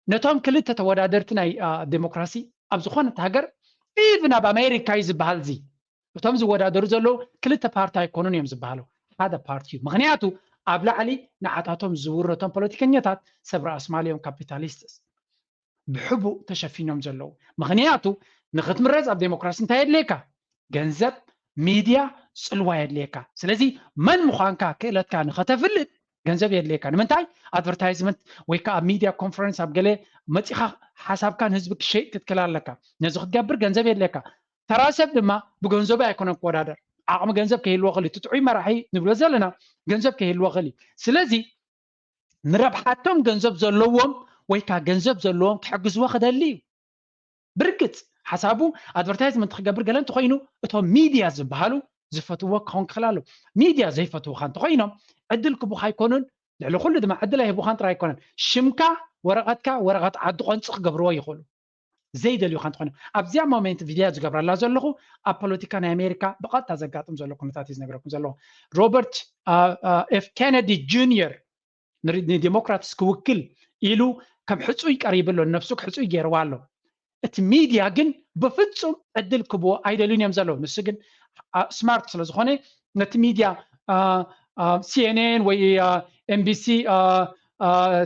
ነቶም ክልተ ተወዳደርቲ ናይ አ፣ ዴሞክራሲ ኣብ ዝኾነት ሃገር ኢቭን ኣብ ኣሜሪካ እዩ ዝበሃል እዚ እቶም ዝወዳደሩ ዘለዉ ክልተ ፓርቲ ኣይኮኑን እዮም ዝበሃሉ ሓደ ፓርቲ እዩ። ምክንያቱ ኣብ ላዕሊ ንዓታቶም ዝውረቶም ፖለቲከኛታት ሰብ ራእስማል እዮም ካፒታሊስትስ ብሕቡእ ተሸፊኖም ዘለዉ። ምክንያቱ ንክትምረፅ ኣብ ዴሞክራሲ እንታይ የድልየካ? ገንዘብ፣ ሚድያ፣ ፅልዋ የድልየካ። ስለዚ መን ምዃንካ ክእለትካ ንኸተፍልጥ ገንዘብ የድልየካ። ንምንታይ ኣድቨርታይዝመንት ወይ ከዓ ኣብ ሚድያ ኮንፈረንስ ኣብ ገለ መፂኻ ሓሳብካ ንህዝቢ ክሸይጥ ክትክእል ኣለካ። ነዚ ክትገብር ገንዘብ የድልየካ። ተራ ሰብ ድማ ብገንዘቡ ኣይኮነን ክወዳደር። ዓቕሚ ገንዘብ ከይህልዎ ክእል እዩ። እቲ ጥዑይ መራሒ ንብሎ ዘለና ገንዘብ ከይህልዎ ክእል እዩ። ስለዚ ንረብሓቶም ገንዘብ ዘለዎም ወይ ከዓ ገንዘብ ዘለዎም ክሕግዝዎ ክደሊ እዩ። ብርግፅ ሓሳቡ ኣድቨርታይዝመንት ክገብር ገለ እንተኮይኑ እቶም ሚድያ ዝበሃሉ ዝፈትዎ ክኸውን ክኽእል ኣሎ። ሚድያ ዘይፈትውካ እንተኮይኖም ዕድል ክቡካ ኣይኮኑን። ልዕሊ ኩሉ ድማ ዕድል ኣይህቡካን ጥራይ ኣይኮነን፣ ሽምካ፣ ወረቐትካ፣ ወረቐት ዓዲ ቆንፂ ክገብርዎ ይኽእሉ። ዘይደልዩካ እንተኮይኖም ኣብዚኣ ሞሜንት ቪድያ ዝገብረላ ዘለኹ ኣብ ፖለቲካ ናይ ኣሜሪካ ብቐጥታ ዘጋጥም ዘሎ ኩነታት እዩ ዝነግረኩም ዘለኹ። ሮበርት ኤፍ ኬነዲ ጁኒየር ንዲሞክራትስ ክውክል ኢሉ ከም ሕፁይ ቀሪቡ ኣሎ። ነብሱ ሕፁይ ገይርዋ ኣሎ። እቲ ሚድያ ግን ብፍፁም ዕድል ክብዎ ኣይደልዩን እዮም ዘለዉ። ንሱ ግን ስማርት ስለዝኾነ ነቲ ሚድያ ሲኤንኤን ወይ ኤምቢሲ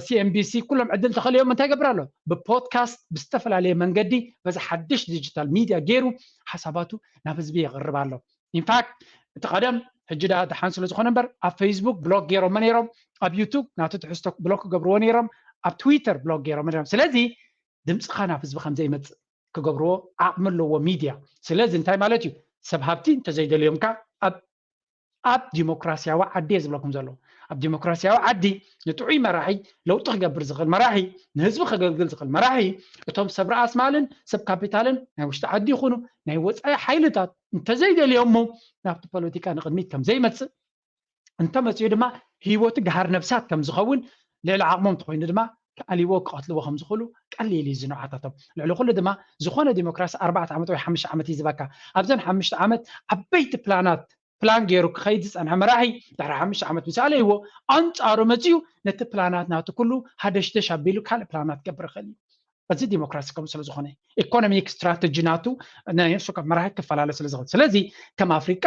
ሲኤንቢሲ ኩሎም ዕድል ተኸልዮም እንታይ ገብር ኣሎ? ብፖድካስት ብዝተፈላለየ መንገዲ በዚ ሓድሽ ዲጂታል ሚድያ ገይሩ ሓሳባቱ ናብ ህዝቢ የቕርብ ኣሎ። ኢንፋክት እቲ ቀደም ሕጂ ደኣ ደሓን ስለ ዝኾነ እምበር ኣብ ፌስቡክ ብሎክ ገይሮሞ ነይሮም፣ ኣብ ዩቱብ ናቱ ትሕዝቶ ብሎክ ክገብርዎ ነይሮም፣ ኣብ ትዊተር ብሎክ ገይሮሞ ነይሮም። ስለዚ ድምፅኻ ናብ ህዝቢ ከም ዘይመፅእ ክገብርዎ ዓቕሚ ኣለዎ ሚድያ። ስለዚ እንታይ ማለት እዩ? ሰብ ሃብቲ እንተዘይደልዮምካ ኣብ ኣብ ዲሞክራሲያዊ ዓዲ እየ ዝብለኩም ዘለኹ። ኣብ ዲሞክራሲያዊ ዓዲ ንጥዑይ መራሒ፣ ለውጢ ክገብር ዝኽእል መራሒ፣ ንህዝቢ ከገልግል ዝኽእል መራሒ፣ እቶም ሰብ ርኣስ ማልን ሰብ ካፒታልን ናይ ውሽጢ ዓዲ ይኹኑ ናይ ወፃኢ ሓይልታት እንተዘይደልዮሞ ናብቲ ፖለቲካ ንቕድሚት ከም ዘይመፅእ፣ እንተመፅኡ ድማ ህይወቱ ገሃር ነብሳት ከም ዝኸውን፣ ልዕሊ ዓቕሞም እንተኮይኑ ድማ ክኣልይዎ ክቐትልዎ ከም ዝኽእሉ ቀሊል እዩ ዝንዓታቶም። ልዕሊ ኩሉ ድማ ዝኾነ ዲሞክራሲ ኣርባዕተ ዓመት ወይ ሓሙሽተ ዓመት እዩ ዝበካ። ኣብዘን ሓሙሽተ ዓመት ዓበይቲ ፕላናት ፕላን ገይሩ ክኸይድ ዝፀንሐ መራሒ ድሕሪ ሓሙሽተ ዓመት ምስ ኣለይዎ ኣንፃሩ መፅዩ ነቲ ፕላናት ናቱ ኩሉ ሃደሽደሽ ኣቢሉ ካልእ ፕላናት ክገብር ይኽእል እዩ። እዚ ዲሞክራሲ ከምኡ ስለ ዝኾነ ኢኮኖሚክ ስትራተጂ ናቱ ናይ ንሱ ካብ መራሒ ክፈላለ ስለ ዝኽእል። ስለዚ ከም ኣፍሪቃ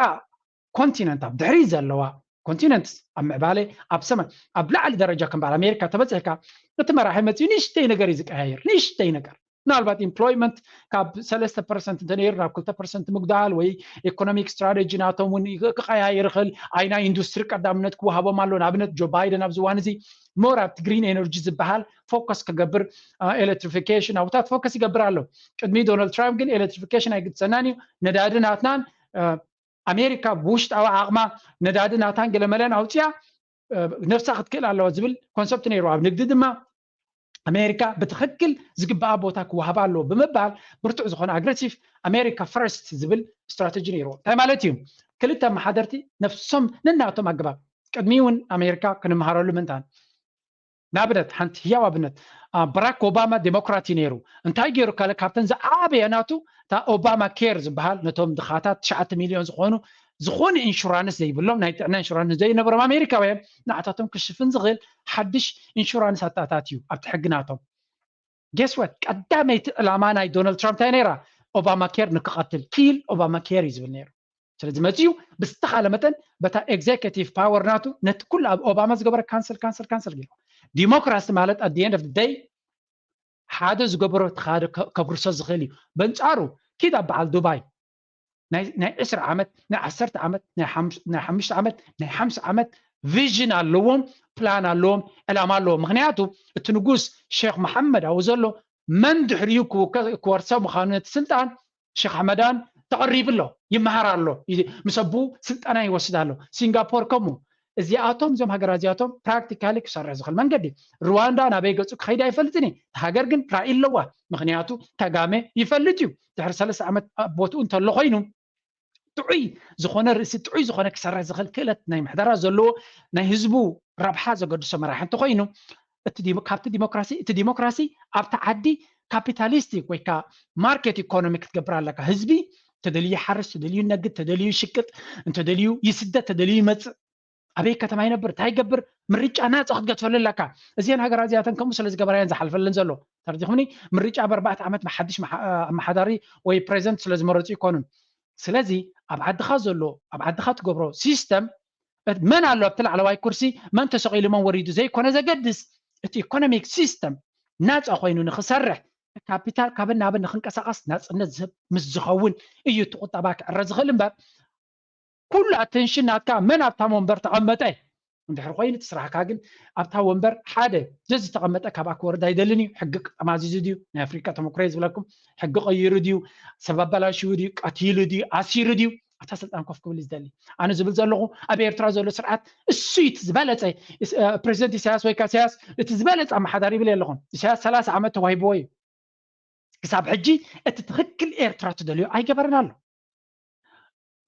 ኮንቲነንት ኣብ ድሕሪ ዘለዋ ኮንቲነንት ኣብ ምዕባለ ኣብ ሰማይ ኣብ ላዕሊ ደረጃ ከም በዓል ኣሜሪካ ተበፅሕካ እቲ መራሒ መፅዩ ንእሽተይ ነገር እዩ ዝቀያየር፣ ንእሽተይ ነገር ምናልባት ኢምፕሎይመንት ካብ ሰለስተ ፐርሰንት እንተነይሩ ናብ ክልተ ፐርሰንት ምግዳል ወይ ኢኮኖሚክ ስትራቴጂ ናቶም እውን ክቀያየር ይኽእል። ኣይ ናይ ኢንዱስትሪ ቀዳምነት ክወሃቦም ኣሎ። ንኣብነት ጆ ባይደን ኣብዚ እዋን እዚ ሞር ኣብቲ ግሪን ኤነርጂ ዝበሃል ፎከስ ክገብር ኤሌክትሪፊኬሽን ኣብታት ፎከስ ይገብር ኣሎ። ቅድሚ ዶናልድ ትራምፕ ግን ኤሌክትሪፊኬሽን ኣይግድሰናን እዩ። ነዳዲ ናትናን ኣሜሪካ ብውሽጣዊ ዓቕማ ነዳዲ ናታን ገለመለን ኣውፅያ ነብሳ ክትክእል ኣለዋ ዝብል ኮንሰፕት ነይሩ። ኣብ ንግዲ ድማ ኣሜሪካ ብትኽክል ዝግባኣ ቦታ ክወሃባ ኣለዎ ብምባል ብርቱዕ ዝኾነ ኣግረሲቭ ኣሜሪካ ፈርስት ዝብል ስትራተጂ ነይርዎ። እንታይ ማለት እዩ? ክልተ ኣመሓደርቲ ነብሶም ነናቶም ኣገባብ ቅድሚ እውን ኣሜሪካ ክንመሃረሉ ምንታን ንኣብነት ሓንቲ ህያው ኣብነት በራክ ኦባማ ዴሞክራት እዩ ነይሩ። እንታይ ገይሩ ካለ ካብተን ዝዓበየ ናቱ እታ ኦባማ ኬር ዝበሃል ነቶም ድኻታት ትሽዓተ ሚሊዮን ዝኾኑ ዝኾነ ኢንሹራንስ ዘይብሎም ናይ ጥዕና ኢንሹራንስ ዘይነበሮም ኣሜሪካውያን ንዓታቶም ክሽፍን ዝኽእል ሓድሽ ኢንሹራንስ ኣተኣታት እዩ ኣብቲ ሕጊ ናቶም። ጌስወት ቀዳመይቲ ዕላማ ናይ ዶናልድ ትራምፕ እንታይ ነይራ? ኦባማ ኬር ንክቐትል ኪል ኦባማ ኬር እዩ ዝብል ነይሩ። ስለዚ መፅዩ ብዝተኻለ መጠን በታ ኤግዜኪቲቭ ፓወር ናቱ ነቲ ኩሉ ኣብ ኦባማ ዝገበረ ካንስል ካንስል ካንስል ገይሩ። ዲሞክራሲ ማለት ኣት ኤንድ ኦፍ ደይ ሓደ ዝገበሮ እቲ ሓደ ከብርሶ ዝኽእል እዩ። በንፃሩ ኪድ ኣብ በዓል ዱባይ ናይ ዕስራ ዓመት ናይ ዓሰርተ ዓመት ናይ ሓሙሽተ ዓመት ናይ ሓምሳ ዓመት ቪዥን ኣለዎም፣ ፕላን ኣለዎም፣ ዕላማ ኣለዎም። ምክንያቱ እቲ ንጉስ ሼክ መሓመድ ኣብኡ ዘሎ መን ድሕሪኡ ክወርሶ ምዃኑ ነቲ ስልጣን ሸኽ ኣሕመዳን ተቐሪቡ ኣሎ፣ ይመሃር ኣሎ፣ ምስ ኣቦኡ ስልጠና ይወስድ ኣሎ። ሲንጋፖር ከምኡ። እዚኣቶም እዞም ሃገራት እዚኣቶም ፕራክቲካሊ ክሰርሕ ዝኽእል መንገዲ። ሩዋንዳ ናበይ ገጹ ክኸይድ ኣይፈልጥን እዩ። እታ ሃገር ግን ራእይ ኣለዋ። ምኽንያቱ ካጋሜ ይፈልጥ እዩ። ድሕሪ ሰለስተ ዓመት ኣብ ቦትኡ እንተሎ ኮይኑ ጥዑይ ዝኾነ ርእሲ ጥዑይ ዝኾነ ክሰርሕ ዝኽእል ክእለት ናይ ምሕደራ ዘለዎ ናይ ህዝቡ ረብሓ ዘገድሶ መራሒ እንተኮይኑ እቲ ካብቲ ዲሞክራሲ እቲ ዲሞክራሲ ኣብቲ ዓዲ ካፒታሊስቲክ ወይ ከዓ ማርኬት ኢኮኖሚ ክትገብር ኣለካ። ህዝቢ ተደልዩ ይሓርስ፣ ተደልዩ ይነግድ፣ ተደልዩ ይሽቅጥ፣ እንተደልዩ ይስደድ፣ ተደልዩ ይመፅእ። ኣበይ ከተማ ይነብር፣ እንታይ ይገብር፣ ምርጫ ናፃ ክትገድፈሉ ኣለካ። እዚአን ሃገራት እዚኣተን ከምኡ ስለ ዝገበራ እየን ዝሓልፈለን ዘሎ። ተረዲኹምኒ? ምርጫ ኣብ ኣርባዕተ ዓመት ብሓድሽ ኣመሓዳሪ ወይ ፕሬዚደንት ስለ ዝመረፁ ይኮኑን። ስለዚ ኣብ ዓድኻ ዘሎ ኣብ ዓድኻ ትገብሮ ሲስተም መን ኣሎ ኣብቲ ላዕለዋይ ኩርሲ መን ተሰቒሉ መን ወሪዱ ዘይኮነ ዘገድስ እቲ ኢኮኖሚክ ሲስተም ናፃ ኮይኑ ንክሰርሕ ካፒታል ካብን ናብን ንክንቀሳቀስ ናፅነት ዝህብ ምስ ዝኸውን እዩ እቲ ቁጠባ ክዕረ ዝኽእል እምበር ኩሉ ኣቴንሽን ናትካ መን ኣብታ ወንበር ተቐመጠ እንድሕር ኮይኑ እቲ ስራሕካ ግን ኣብታ ወንበር ሓደ ዘዝተቐመጠ ካብኣ ክወርድ ኣይደልን እዩ። ሕጊ ጠማዚዙ ድዩ ናይ ኣፍሪቃ ተመክሮ ዝብለኩም ሕጊ ቀይሩ ድዩ ሰብ ኣባላሽዩ ድዩ ቀቲሉ ድዩ ኣሲሩ ድዩ ኣብታ ስልጣን ኮፍ ክብል እዩ ዝደሊ። ኣነ ዝብል ዘለኹ ኣብ ኤርትራ ዘሎ ስርዓት እሱ እዩ እቲ ዝበለጸ። እ፣ ፕሬዚደንት ኢሳያስ ወይ ከዓ ኢሳያስ እቲ ዝበለጸ ኣመሓዳሪ ይብል የለኹም። ኢሳያስ ሰላሳ ዓመት ተዋሂብዎ እዩ። ክሳብ ሕጂ እቲ ትኽክል ኤርትራ ትደልዮ ኣይገበረን ኣሎ።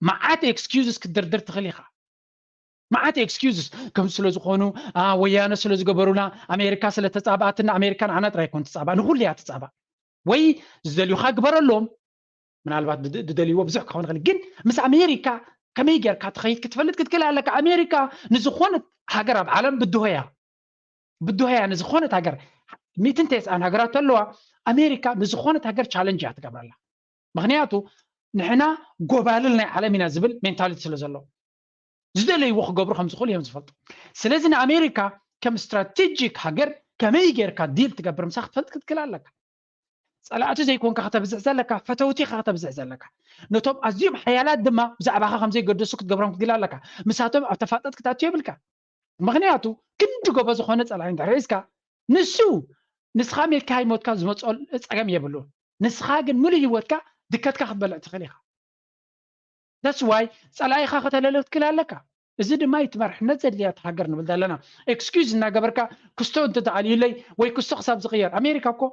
መዓት ኤክስኪውዝስ ክትድርድር ትኽእል ኢኻ። መዓት ኤክስኪውዝስ ከም ስለ ዝኾኑ፣ አ፣ ወያነ ስለ ዝገበሩና፣ ኣሜሪካ ስለ ተጻብኣትና፣ ኣሜሪካ ንዓና ጥራይ ኣይኮን ትጻባእ፣ ንኹሉ እያ ትጻባእ። ወይ ዝደልዩኻ ግበረሎም። ምናልባት ዝደ-፣ ዝደልይዎ ብዙሕ ክኸውን ይኽእል፣ ግን ምስ ኣሜሪካ ከመይ ጌርካ ትኸይድ ክትፈልጥ ክትክእል ኣለካ። ኣሜሪካ ንዝኾነት ሃገር ኣብ ዓለም ብድሆ እያ። ብድሆ እያ ንዝኾነት ሃገር። ሚእትን ተስዓን ሃገራት ኣለዋ። ኣሜሪካ ንዝኾነት ሃገር ቻለንጅ እያ ትገብረላ። ምኽንያቱ ንሕና ጎባልል ናይ ዓለም ኢና ዝብል ሜንታሊቲ ስለ ዘሎ፣ ዝደለይዎ ክገብሩ ከም ዝኽእሉ እዮም ዝፈልጡ። ስለዚ ንኣሜሪካ ከም ስትራቴጂክ ሃገር ከመይ ጌርካ ዲል ትገብር ምሳ ክትፈልጥ ክትክእል ኣለካ። ጸላእቲ ዘይኮንካ ከተብዝሕ ዘለካ፣ ፈተውቲ ኢኻ ከተብዝሕ ዘለካ። ነቶም ኣዝዮም ሓያላት ድማ ብዛዕባኻ ከም ዘይገደሱ ክትገብሮም ክትግል ኣለካ። ምሳቶም ኣብ ተፋጠጥ ክትኣቱ የብልካ። ምኽንያቱ ክንዲ ጎቦ ዝኾነ ጸላኢ እንድሕር ሒዝካ፣ ንሱ ንስኻ ሜልካ ሃይሞትካ ዝመጽኦ ጸገም የብሉን። ንስኻ ግን ምሉእ ህይወትካ ድከትካ ክትበልዕ ትኽእል ኢኻ። That's why ጸላኢኻ ከተለለ ክትክእል ኣለካ። እዚ ድማ እቲ መርሕነት ዘድልያ እታ ሃገር ንብል ዘለና። ኤክስኪውዝ እናገበርካ ክስቶ እንተተኣልዩለይ ወይ ክስቶ ክሳብ ዝቕየር። ኣሜሪካ እኮ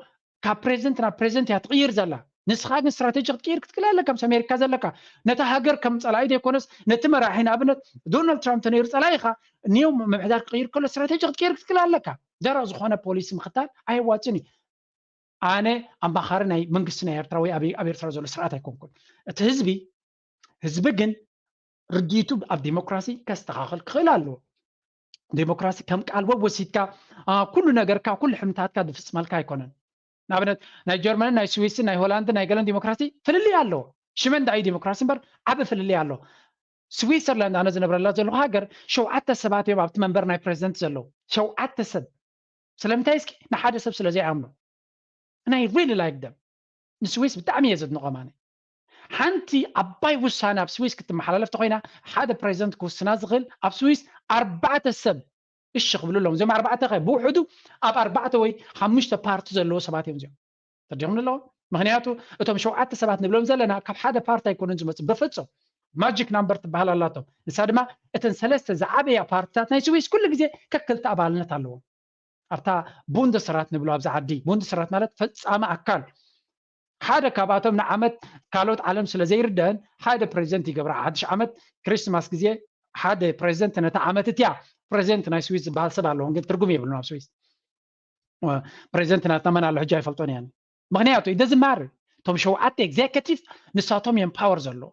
ካብ ፕሬዚደንት ናብ ፕሬዚደንት እያ ትቕይር ዘላ። ንስኻ ግን ስትራቴጂ ክትቅይር ክትክእል ኣለካ። ምስ ኣሜሪካ ዘለካ ነታ ሃገር ከም ጸላኢ ዘይኮነስ ነቲ መራሒ፣ ንኣብነት ዶናልድ ትራምፕ ተነይሩ ጸላኢኻ፣ ኒው ምምሕዳር ክቕይር ከሎ ስትራቴጂ ክትቅይር ክትክእል ኣለካ። ደረቕ ዝኾነ ፖሊሲ ምኽታል ኣየዋጽን እዩ። ኣነ ኣማኻሪ ናይ መንግስቲ ናይ ኤርትራ ወይ ኣብ፣ ኣብ ኤርትራ ዘሎ ስርዓት ኣይኮንኩን። እቲ ህዝቢ፣ ህዝቢ ግን ርድኢቱ ኣብ ዲሞክራሲ ከስተኻኽል ክኽእል ኣለዎ። ዲሞክራሲ ከም ቃል ወብ ወሲድካ፣ አ፣ ኩሉ ነገርካ፣ ኩሉ ሕምታትካ ዝፍጽመልካ ኣይኮነን። ንኣብነት ናይ ጀርመንን ናይ ስዊስን ናይ ሆላንድን ናይ ገለን ዲሞክራሲ ፍልልይ ኣለዎ። ሽመን ዳኣይ ዲሞክራሲ እምበር ዓቢ ፍልልይ ኣሎ። ስዊዘርላንድ ኣነ ዝነብረላ ዘለኹ ሃገር ሸውዓተ ሰባት እዮም ኣብቲ መንበር ናይ ፕሬዚደንት ዘለዉ። ሸውዓተ ሰብ። ስለምንታይ እስኪ? ንሓደ ሰብ ስለ ዘይኣምኖ። And I really like them። ንስዊስ ብጣዕሚ እየ ዘድንቖም ኣነ። ሓንቲ ዓባይ ውሳነ ኣብ ስዊስ ክትመሓላለፍ ተኾይና ሓደ ፕሬዚደንት ክውስና ዝኽእል ኣብ ስዊስ ኣርባዕተ ሰብ እሺ ክብሉ ኣለዎም። እዚኦም ኣርባዕተ ከ ብውሕዱ ኣብ ኣርባዕተ ወይ ሓሙሽተ ፓርቲ ዘለዎ ሰባት እዮም እዚኦም። ተርዲኹም ኣለዎ። ምኽንያቱ እቶም ሸውዓተ ሰባት ንብሎም ዘለና ካብ ሓደ ፓርቲ ኣይኮኑን ዝመጹ። በፍጹም ማጂክ ናምበር ትበሃል ኣላቶም። ንሳ ድማ እተን ሰለስተ ዝዓበያ ፓርትታት ናይ ስዊስ ኩሉ ግዜ ከክልተ ኣባልነት ኣለዎም። ኣብታ ቡንደስራት ንብሎ ኣብዚ ዓዲ፣ ቡንደስራት ማለት ፈጻሚ ኣካል፣ ሓደ ካብኣቶም ንዓመት ካልኦት ዓለም ስለ ዘይርደአን ሓደ ፕሬዚደንት ይገብራ። ሓድሽ ዓመት ክሪስማስ ግዜ ሓደ ፕሬዚደንት ነታ ዓመት እቲያ ፕሬዚደንት ናይ ስዊስ ዝበሃል ሰብ ኣለዎም፣ ግን ትርጉም የብሉን ኣብ ስዊስ። ፕሬዚደንት ናትና መን ኣሎ ሕጂ ኣይፈልጦን እየ። ምኽንያቱ ይደዝማር እቶም ሸውዓተ ኤግዜኪቲቭ ንሳቶም እዮም ፓወር ዘለዎ።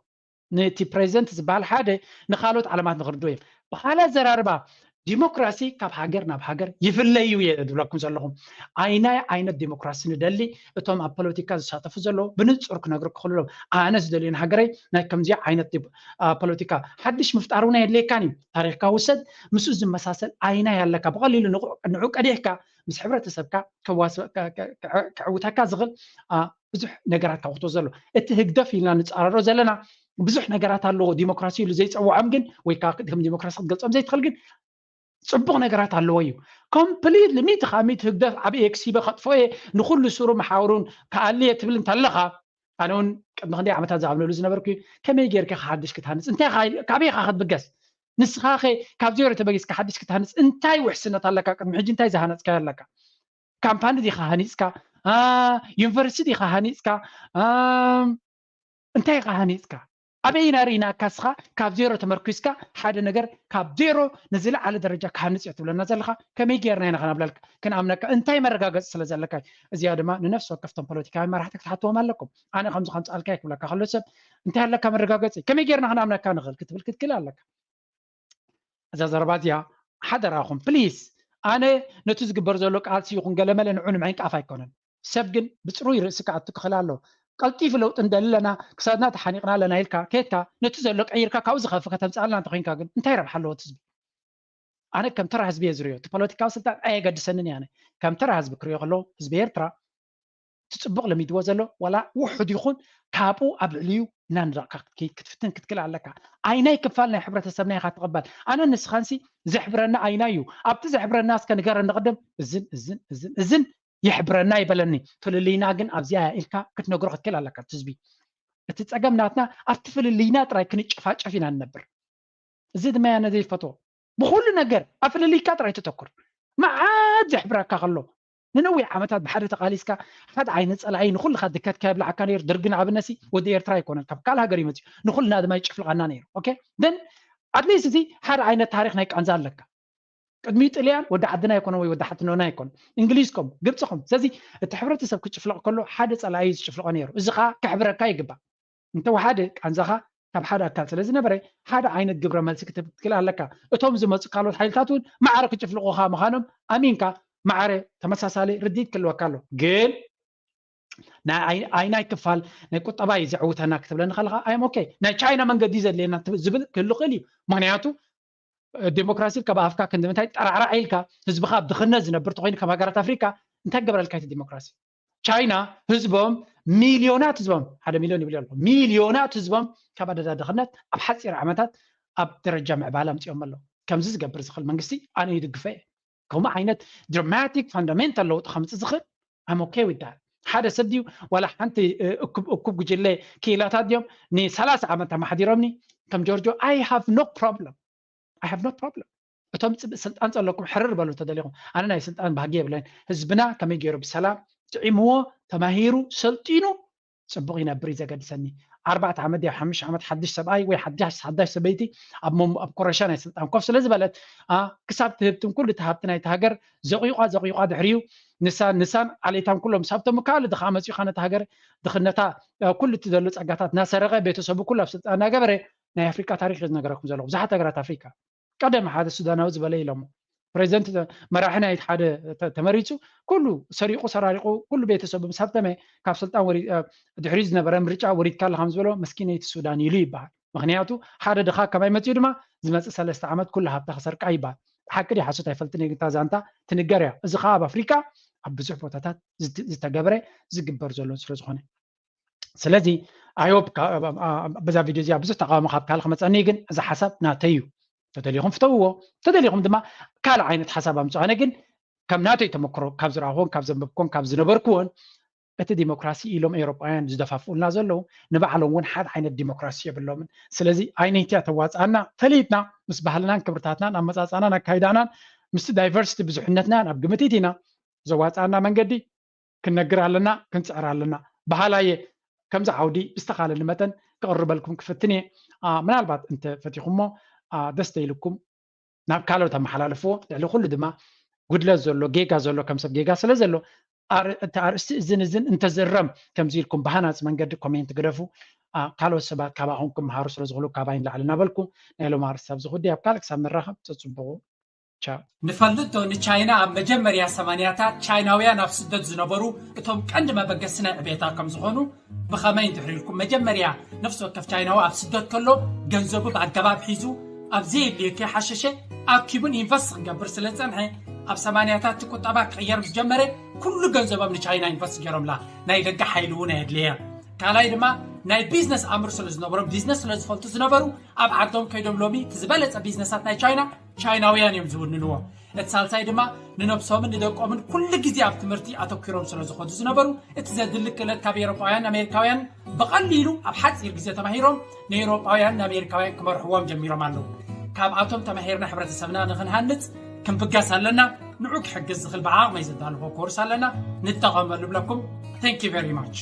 ነቲ ፕሬዚደንት ዝበሃል ሓደ ንኻልኦት ዓለማት ንኽርድኡ እዮም። ብኻልእ ኣዘራርባ ዲሞክራሲ ካብ ሃገር ናብ ሃገር ይፍለዩ እየ ዝብለኩም ዘለኹም። ኣይናይ ዓይነት ዲሞክራሲ ንደሊ፣ እቶም ኣብ ፖለቲካ ዝሳተፉ ዘለዉ ብንጹር ክነግሩ ክኽእሉ ኣለዎም። ኣነ ዝደልዮ ንሃገረይ ናይ ከምዚ ዓይነት ዲፕ-፣ አ፣ ፖለቲካ ሓድሽ ምፍጣር እውን ኣየድልየካን እዩ። ታሪኽካ ውሰድ፣ ምስኡ ዝመሳሰል ኣይናይ ኣለካ። ብቐሊሉ ንቑ-፣ ንዑ ቀዲሕካ ምስ ሕብረተሰብካ ከዋስ-፣ ከ-፣ ከ-፣ ከ-፣ ከዕውተካ ዝኽእል፣ አ፣ ብዙሕ ነገራት ካብ ክትወስድ ዘሎ። እቲ ህግደፍ ኢልና ንጻረሮ ዘለና ብዙሕ ነገራት ኣለዎ። ዲሞክራሲ ኢሉ ዘይጸውዖም ግን፣ ወይ ከዓ ከም ዲሞክራሲ ክትገልጾም ዘይትኽእል ግን፣ ጽቡቕ ነገራት ኣለዎ እዩ። ኮምፕሊትሊ ሚእቲ ካብ ሚእቲ ህግደፍ ኣብ ኤክስ ይበ ከጥፍኦ እየ፣ ንኹሉ ስሩ መሓውሩን ክኣሊ እየ ትብል እንተለኻ፣ ኣነ እውን ቅድሚ ክንደይ ዓመታት ዝኣምነሉ ዝነበርኩ እዩ። ከመይ ጌርካ ሓድሽ ክትሃንጽ? እንታይ ኢኻ ኢል-፣ ካበይ ኢኻ ክትብገስ? ንስኻ ኸ ካብ ዜሮ ተበጊስካ ሓድሽ ክትሃንጽ እንታይ ውሕስነት ኣለካ? ቅድሚ ሕጂ እንታይ ዝሃነጽካዮ ኣለካ? ካምፓኒ ዲኻ ሃኒጽካ? አ፣ ዩኒቨርሲቲ ዲኻ ሃኒጽካ? አ፣ እንታይ ኢኻ ሃኒጽካ? ኣበይና ርኢናካ እስኻ ካብ ዜሮ ተመርኪስካ ሓደ ነገር ካብ ዜሮ ንዝለዓለ ደረጃ ክሃንጽ እዮ ትብለና ዘለኻ? ከመይ ጌርና ኢና ከነብለልካ፣ ክንኣምነካ? እንታይ መረጋገጺ ስለ ዘለካ? እዚኣ ድማ ንነፍሲ ወከፍቶም ፖለቲካዊ መራሕቲ ክትሓትዎም ኣለኩም። ኣነ ከምዚ ከምጽኣልካ እየ ክብለካ ከሎ ሰብ እንታይ ኣለካ መረጋገጺ? ከመይ ጌርና ክንኣምነካ ንኽእል ክትብል ክትክእል ኣለካ። እዛ ዘረባ እዚኣ ሓደራኹም ፕሊስ፣ ኣነ ነቲ ዝግበር ዘሎ ቃልሲ ይኹን ገለመለ ንዑ ንምዕንቃፍ ኣይኮነን። ሰብ ግን ብጽሩይ ርእሲ ክኣቱ ክኽእል ኣለዎ። ቀልጢፉ ለውጢ ንደሊ ኣለና፣ ክሳድና ተሓኒቕና ኣለና ኢልካ ከድካ ነቲ ዘሎ ቀይርካ ካብኡ ዝኸፍእ ከተምጽኣልና እንተኾይንካ ግን እንታይ ረብሓ ኣለዎ እቲ ህዝቢ? ኣነ ከም ተራ ህዝቢ እየ ዝርእዮ። እቲ ፖለቲካዊ ስልጣን ኣየገድሰንን እየ። ኣነ ከም ተራ ህዝቢ ክርእዮ ከለዎ ህዝቢ ኤርትራ እቲ ጽቡቕ ለሚድዎ ዘሎ ዋላ ውሑድ ይኹን ካብኡ ኣብ ልዕሊኡ እናንረቕካ ክትከይድ ክትፍትን ክትክእል ኣለካ። ኣይናይ ክፋል ናይ ሕብረተሰብና ኢኻ ትቕበል። ኣነ ንስኻንሲ ዘሕብረና ኣይናይ እዩ። ኣብቲ ዘሕብረና እስከ ንገረኒ ቅድም። እዝን፣ እዝን፣ እዝን፣ እዝን የሕብረና ይበለኒ። ፍልልይና ግን ኣብዚኣ እያ ኢልካ ክትነግሮ ክትክእል ኣለካ እቲ ህዝቢ። እቲ ፀገም ናትና ኣብቲ ፍልልይና ጥራይ ክንጨፋጨፍ ኢና ንነብር። እዚ ድማ ያነ ዘይፈትዎ። ብኩሉ ነገር ኣብ ፍልልይካ ጥራይ ተተኩር። መዓት ዘሕብረካ ከሎ ንነዊሕ ዓመታት ብሓደ ተቃሊስካ ሓደ ዓይነት ፀላኢ ንኩልካ ድከትካ የብላዕካ ነይሩ። ደርጊ ንኣብነሲ ወዲ ኤርትራ ኣይኮነን፣ ካብ ካልእ ሃገር ይመፅኡ ንኩልና ድማ ይጭፍልቀና ነይሩ። ኦኬ ግን ኣትሊስት እዚ ሓደ ዓይነት ታሪክ ናይ ቃንዛ ኣለካ። ቅድሚ ጥልያን ወዲ ዓድና ኣይኮነ ወይ ወዲ ሓትኖና ኣይኮነ እንግሊዝ ከም ግብፂ ከም ስለዚ እቲ ሕብረተሰብ ክጭፍለቕ ከሎ ሓደ ፀላኢ እዩ ዝጭፍልቆ ነይሩ። እዚ ከዓ ክሕብረካ ይግባእ። እንተወሓደ ቃንዛኻ ካብ ሓደ ኣካል ስለ ዝነበረ ሓደ ዓይነት ግብረ መልሲ ክትክል ኣለካ። እቶም ዝመፁ ካልኦት ሓይልታት እውን ማዕረ ክጭፍልቑኻ ምዃኖም ኣሚንካ ማዕረ ተመሳሳሊ ርድኢት ክህልወካ ኣሎ። ግን ናይ ኣይ- ኣይ ናይ ክፋል ናይ ቁጠባ እዩ ዘዕውተና ክትብለኒ ከለካ ኣይ ኦኬ ናይ ቻይና መንገዲ ዘድልየና ትብ- ዝብል ክህሉ ክእል እዩ። ምክንያቱ እ፣ ዴሞክራሲ ካብ ኣፍካ ክንዲ ምንታይ ጠራዕራዕ ኢልካ ህዝብካ ኣብ ድኽነት ዝነብር ተኮይኑ ከም ሃገራት ኣፍሪካ እንታይ ገበረልካ እቲ ዴሞክራሲ? ቻይና ህዝቦም ሚልዮናት ህዝቦም ሓደ ሚልዮን ይብል ኣለኹ ሚልዮናት ህዝቦም ካብ ኣደዳ ድኽነት ኣብ ሓፂር ዓመታት ኣብ ደረጃ ምዕባለ ኣምፅኦም ኣለዉ። ከምዚ ዝገብር ዝኽእል መንግስቲ ኣነ ይድግፈ እየ። ከምኡ ዓይነት ድራማቲክ ፋንዳሜንታል ለውጢ ከምፅእ ዝኽእል I'm okay with that። ሓደ ሰብ ድዩ ዋላ ሓንቲ እ፣ እኩብ እኩብ ጉጅለ ክኢላታት ድዮም ንሰላሳ ዓመት ኣማሓዲሮምኒ ከም ጆርጆ I have no problem I have no problem። እቶም ስልጣን ዘለኩም ሕርር በሉ ተደሊኹም። ኣነ ናይ ስልጣን ባህጊ የብለን። ህዝብና ከመይ ገይሩ ብሰላም ጥዒምዎ ተማሂሩ ሰልጢኑ ፅቡቕ ይነብር እዩ ዘገድሰኒ። ኣርባዕተ ዓመት ድያ ሓሙሽተ ዓመት ሓድሽ ሰብኣይ ወይ ሓዳሽ ሓዳሽ ሰበይቲ ኣብ መንጎ ኣብ ኮረሻ ናይ ስልጣን ኮፍ ስለ ዝበለት ኣ፣ ክሳብ ትህብትን ኩሉ እቲ ሃብቲ ናይቲ ሃገር ዘቑቋ ዘቑቋ ድሕሪኡ ንሳን ንሳን ዓሌታን ኩሎም ሳብቶም ካልእ ድኻ መፂኡ ነታ ሃገር ድኽነታ እ፣ ኩሉ እቲ ዘሎ ፀጋታት እናሰረቐ ቤተሰቡ ኩሉ ኣብ ስልጣን እናገበረ ናይ ኣፍሪቃ ታሪክ እዩ ዝነገረኩም ዘለኹ ብዙሓት ሃገራት ኣፍሪካ ቀደም ሓደ ሱዳናዊ ዝበለ ኢሎሞ ፕሬዚደንት መራሒ ናይ ሓደ ተመሪፁ ኩሉ ሰሪቁ ሰራሪቁ ኩሉ ቤተሰቡ ምስ ሃብተመ ካብ ስልጣን ድሕሪ ዝነበረ ምርጫ ወሪድካ ኣለካ ዝበሎ መስኪነይቲ ሱዳን ኢሉ ይበሃል። ምክንያቱ ሓደ ድኻ ከማይ መፅኡ ድማ ዝመፅእ ሰለስተ ዓመት ኩሉ ሃብታ ክሰርቃ ይበሃል። ሓቂ ድዩ ሓሶት ኣይፈልጥን እየ፣ ግን እታ ዛንታ ትንገር እያ። እዚ ከዓ ኣብ ኣፍሪካ ኣብ ብዙሕ ቦታታት ዝተገብረ ዝግበር ዘሎ ስለዝኾነ ስለዚ I hope በዛ ቪድዮ እዚኣ ብዙሕ ተቃውሞ ካብ ካልእ ክመፀኒ ግን እዚ ሓሳብ ናተይ እዩ። ተደሊኹም ፍተውዎ፣ ተደሊኹም ድማ ካልእ ዓይነት ሓሳብ ኣምፅኡ። ኣነ ግን ከም ናተይ ተመክሮ ካብ ዝረኣኹዎን ካብ ዘንበብኩዎን ካብ ዝነበርኩዎን እቲ ዲሞክራሲ ኢሎም ኤውሮጳውያን ዝደፋፍኡልና ዘለዉ ንባዕሎም እውን ሓደ ዓይነት ዲሞክራሲ የብሎምን። ስለዚ ኣይነይትያ ተዋፅኣና ፈሊጥና ምስ ባህልናን ክብርታትናን ኣመፃፅኣናን ኣካይዳናን ምስቲ ዳይቨርሲቲ ብዙሕነትናን ኣብ ግምት ኢትና ዘዋፅኣና መንገዲ ክነግር ኣለና ክንፅዕር ኣለና በሃላየ። ከምዚ ዓውዲ ብዝተኻለኒ መጠን ክቕርበልኩም ክፍትን እየ። ምናልባት እንተፈቲኹሞ ደስ ተይልኩም ናብ ካልኦት ኣመሓላልፍዎ። ልዕሊ ኩሉ ድማ ጉድለት ዘሎ ጌጋ ዘሎ ከም ሰብ ጌጋ ስለ ዘሎ እቲ ኣርእስቲ እዝን እዝን እንተዝእረም ከምዚ ኢልኩም ብሃናፂ መንገዲ ኮሜንት ግደፉ። ካልኦት ሰባት ካባኹም ክመሃሩ ስለ ዝኽእሉ ካባይ ንላዕሊ እናበልኩ ናይ ሎም ኣርእስቲ ኣብዚ ጉዳይ ኣብ ካልእ ክሳብ ንራኸብ ተፅብቑ። ንፈልጦ ንቻይና ኣብ መጀመርያ ሰማንያታት ቻይናውያን ኣብ ስደት ዝነበሩ እቶም ቀንዲ መበገሲ ናይ ዕቤታ ከም ዝኾኑ ብኸመይ እንድሕር ኢልኩም መጀመርያ ነፍሲ ወከፍ ቻይናዊ ኣብ ስደት ከሎ ገንዘቡ ብኣገባብ ሒዙ ኣብ ዘየድልዮ ከይሓሸሸ ኣኪቡን ኢንቨስት ክገብር ስለ ዝጸንሐ ኣብ ሰማንያታት እቲ ቁጠባ ክቕየር ምስ ጀመረ ኩሉ ገንዘቦም ንቻይና ኢንቨስት ገይሮምላ ናይ ደገ ሓይሊ እውን ኣየድለየ ካልኣይ ድማ ናይ ቢዝነስ ኣምር ስለ ዝነበሮም ቢዝነስ ስለ ዝፈልጡ ዝነበሩ ኣብ ዓዶም ከይዶም ሎሚ እቲ ዝበለጸ ቢዝነሳት ናይ ቻይና ቻይናውያን እዮም ዝውንንዎ። እቲ ሳልሳይ ድማ ንነብሶምን ንደቆምን ኩሉ ግዜ ኣብ ትምህርቲ ኣተኪሮም ስለ ዝኾዱ ዝነበሩ እቲ ዘድሊ ክእለት ካብ ኤሮጳውያን ኣሜሪካውያን ብቐሊሉ ኣብ ሓፂር ግዜ ተማሂሮም ንኤሮጳውያን ንኣሜሪካውያን ክመርሕዎም ጀሚሮም ኣለዉ። ካብኣቶም ተማሂርና ሕብረተሰብና ንክንሃንፅ ክንብገስ ኣለና። ንዑ ክሕግዝ ዝኽእል ብዓቕመይ ዘዳልኾ ኮርስ ኣለና ንጠቐመሉ ብለኩም። Thank you very much።